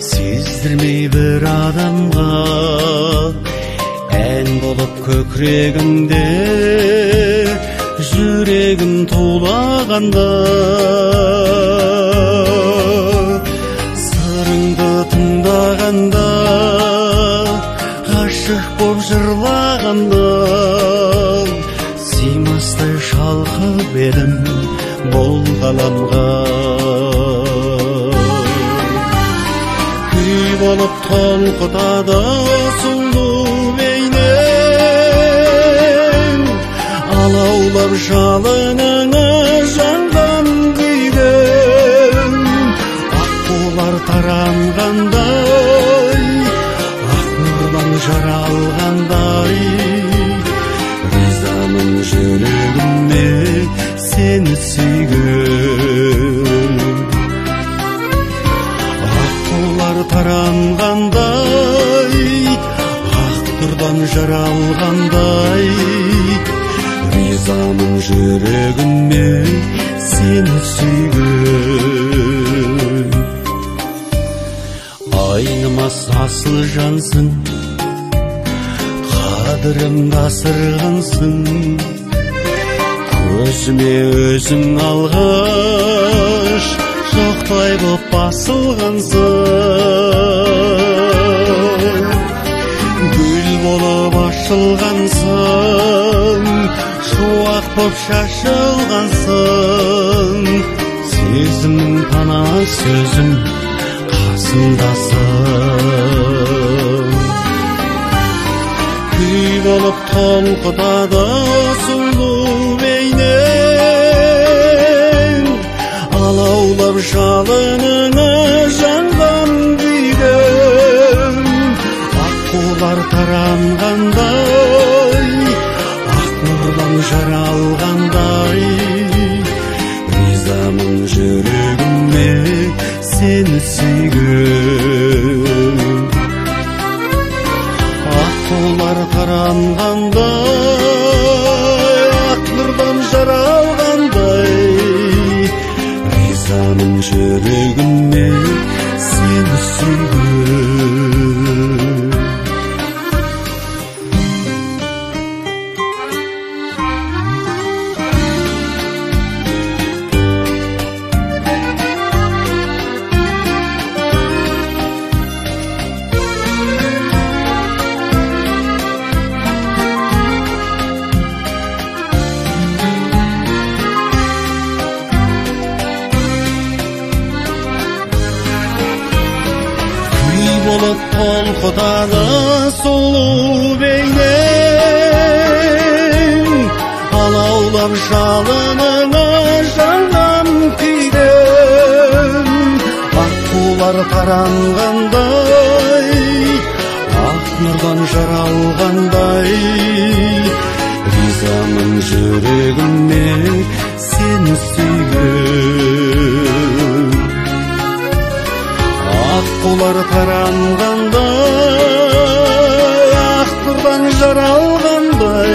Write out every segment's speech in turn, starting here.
Сездірмей бір адамға ән болып көкірегімде жүрегім тулағанда, сырыңды тыңдағанда, ғашық боп жырлағанда, сыймастай шалқып едім бұл ғаламға. Күй болып толқытады сұлу бейнең, алаулап жалыныңа жанған күйген, аққулар таранғандай, ақ нұрдан жаралғандай, ризамын жүрегіме сені сүйген. Аққулар таранғандай, ақ нұрдан жаралғандай, ризамын жүрегіме сені сүйген. Айнымас асыл жансың, қадірімді асырғансың, көзіме өзің алғаш жоқтай боп басылғансың. Гүл болып ашылғансың, шуақ боп шашылғансың, сезімнің пана сөзім қасымдасың. Күй болып толқытады сұлу бейнең, алаулап жалыныңа жанған күйген, аққулар таранғандай, ақ нұрдан жаралғандай, ризамын жүрегіме сені сүйген. Аққулар таранғандай, ақ нұрдан жаралғандай, ризамын жүрегіме сені сүйген. Болып толқытады сұлу бейнең, алаулап жалыныңа жанған күйген, аққулар таранғандай, ақ нұрдан жаралғандай, ризамын жүрегіме сені сүйген. Аққулар таранғандай, ақ нұрдан жаралғандай,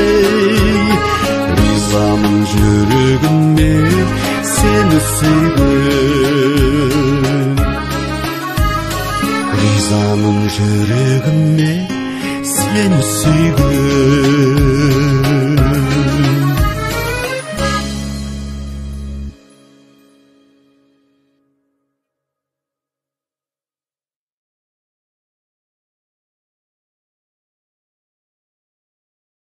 ризамын жүрегіме сені сүйген. Ризамын жүрегіме сені сүйген.